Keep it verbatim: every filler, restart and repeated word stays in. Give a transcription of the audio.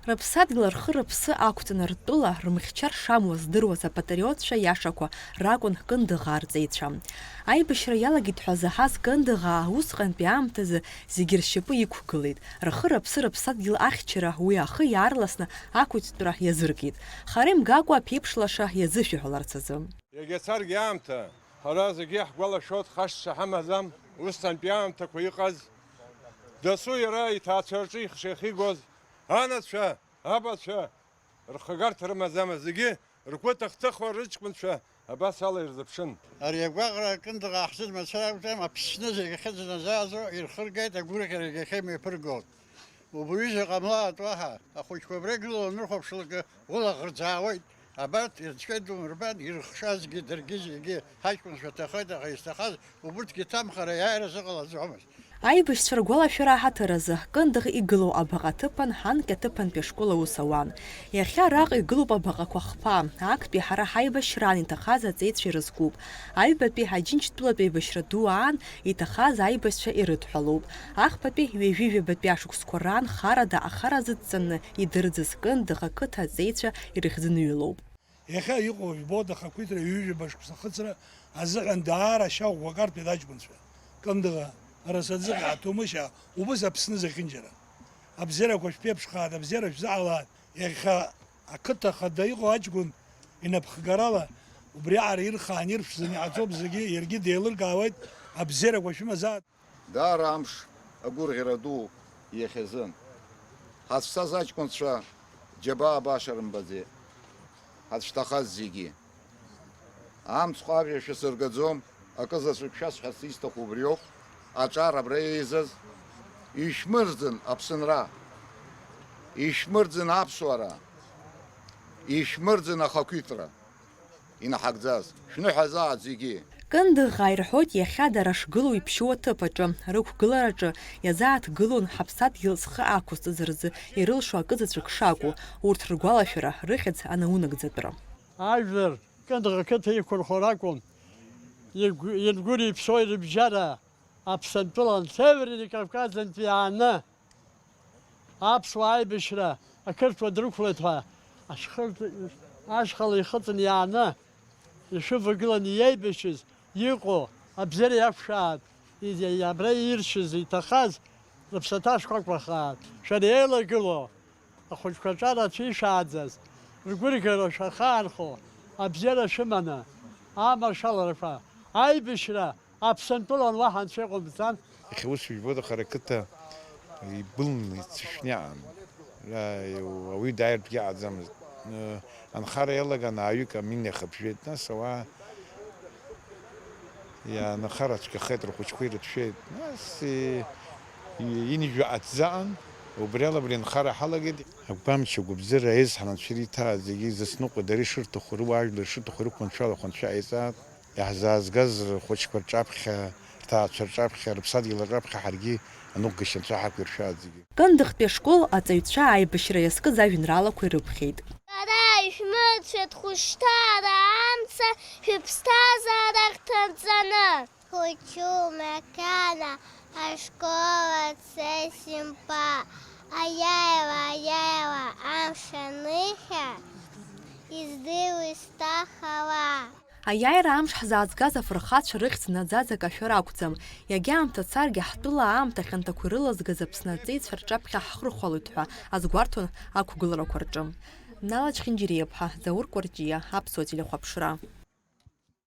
Рыԥсадгьыл рхы-рыԥсы ақәҵаны ртәыла рмхьча ршамуа здыруаз апатриотцәа иашақәа ракәын Кындыӷаа рҵеицәа. Аибашьра иалагеит ҳәа заҳаз Кындыӷаа усҟантәи аамҭазы зегьы ршьапы иқәгылеит, рхы-рыԥсы рыԥсадгьыл ахьчара уи ахы иаарласны ақәиҭтәра иазыркит, хара имгакәа аԥеиԥш лаша иазышәаҳәаларц азы. Иагьа царгьы аамҭа, ҳара зегьы иаҳгәалашәоит, хашҭцәа ҳамаӡам, усҟантәи аамҭақәа иҟаз, дасу иара иҭаацәа рҿы ихшыҩ ахьигоз, анацәа, абацәа, рхагарҭа рымаӡамызт, зегьы ргәы ҭыхҭыхуа рыҷкәынцәа абас ала ирзыԥшын. Ари агәаҟра Кындыӷаа ҳзын мацара акәӡам, Аԥсны зегь ахьыӡыназаазо ирхыргеит, агәырӷьарагь ахьымҩаԥыргоит. Убриҩыза ҟамлаат уаҳа, ахәыҷқәа абра игылоу анырхәаԥшлак, улаӷырӡ аауеит. Абарҭ ирцәеит умырбан, ирыхшазгьы даргьы зегьы ҳаҷкәынцәа ҭахеит, аха изҭахаз убырҭгьы ҭамхара аиааира зыҟалаӡомызт. Аибашьцәа ргәалашәара аҳаҭыр азы, Кындыӷ игылоу абаҟа аҭыԥан ҳанкьа аҭыԥантәи ашкол аус ауан. Иахьа араҟа игылоуп абаҟақәа хԥа, актәи ҳара ҳаибашьраан иҭахаз аҵеицәа ирызкуп. Аҩбатәи Аџьынџьтәылатә еибашьра ду аан иҭахаз аибашьцәа ирыдҳәалоуп. Ахԥатәи ҩажәи жәабатәи ашықәсқәа раан харада ахара азыдҵаны идырӡыз Кындыӷ ақыҭа аҵеицәа ирыхьӡынҩылоуп. Иахьа иҟоу жәбоит ахақәиҭра ҩажәижәаба шықәса ахыҵра азыҳәан даара ашьа ӷәӷәак артәеит аҷкәынцәа. Кындыӷаа, Арасаӡыхаа, Ҭумышьаа, убыс Аԥсны зехьынџьара. Абзиарақәа шәԥеиԥшхааит, абзиара шәзаҳалааит. Иахьа ақыҭа хада иҟоу аҷкәын инапхгарала убриаҟара ирхаан ирԥшӡаны иҟаҵоуп зегьы, иаргьы деилыркаауеит, абзиарақәа шәымазааит. Даара амш агәырӷьара дууп иахьазын. Ҳазцаз аҷкәынцәа џьабаа баша рымбаӡеит. Ҳазшьҭахаз зегьы. Амцхә ажәа шәасыргаӡом, акы заҵәык шәасҳәарц исҭаху убриоуп, аҿар абра еизаз, ишәмырӡын аԥсынра, ишәмырӡын аԥсуара, ишәмырӡын ахақәиҭра. Инаҳагӡаз, шәныҳәазааит зегьы! Кындыӷаа ирҳәоит иахьа дара шгылоу иԥшьоу аҭыԥ аҿы, рықәгылараҿы иазааҭгылон ҳаԥсадгьыл зхы ақәызҵаз рзы ирылшо акы заҵәык шакәу, урҭ ргәалашәара, рыхьӡ анаунагӡатәра. Ажәлар Кындыӷ ақыҭа иқәырхо ракәым, иргәы-, иргәырҩеиԥсоу ирыбжьара Аԥсынтәылан, Северный Кавказынтә иааны аԥсуаа аибашьра ақырҭуа дрықәлеит ҳәа ашьхырҭ-, ашьхала ихыҵын иааны ишәывагыланы иеибашьыз иҟоу абзиара иақәшәааит, абра иршьыз иҭахаз рыԥсаҭа шәқәақәахааит, шәара еилагылоу ахәыҷқәа аҿар ацәишәааӡаз, ргәырӷьара шәахаанхо, абзиара шәыманы, амаршәаларақәа, аибашьра Аԥсынтәылан уаҳа анцәа иҟамҵан. Иахьа ус жәбода, хара қыҭа игәылны ицышәны иаан. Ауаҩы дааиртә иаҟаӡамызт. Анхара иалаган ааҩык амин иахыԥжәеит, нас ауаа иаанхара цәгьахеит, рхәыҷқәа ирыцәшәеит. Нас инжәа аҭӡаан, убри ала абри анхара ҳалагеит. Агәамч, агәыбзыра, аизҳара анцәа ириҭаа зегьы зыцныҟәо, дара ишырҭаху, руаажәлар ишырҭаху ирықәманшәалахо анцәа ҟаиҵааит. Иаҳзаазгаз рхәыҷқәа рҿаԥхьа, рҭаацәа рҿаԥхьа, рыԥсадгьыл рҿаԥхьа ҳаргьы ануггашьа анцәа ҳақәиршәааит зегьы. Кындыӷтәи ашкол аҵаҩцәа аибашьра иазкыз ажәеинраалақәа ирыԥхьеит. Шәара ишәмырцәеит хәышҭаара амца шәыԥсҭазаара хҭынҵаны. Хәыҷу макьана ашкол ацеит сымпа, аиааира, аиааира амш аныхьа, издыруеит сҭахала. Аиааира амш ҳзаазгаз афырхацәа рыхьӡ наӡаӡак ашәара акәӡам. Иагьа аамҭа царгьы, ҳтәыла аамҭа хьанҭақәа ирылазгаз Аԥсны аҵеицәа рҿаԥхьа ҳхырхәалоит ҳәа азгәарҭон ақәгыларақәа рҿы. Нала Чхинџьириаԥҳа, Заур Кәарҷиа, Аԥсуа телехәаԥшра.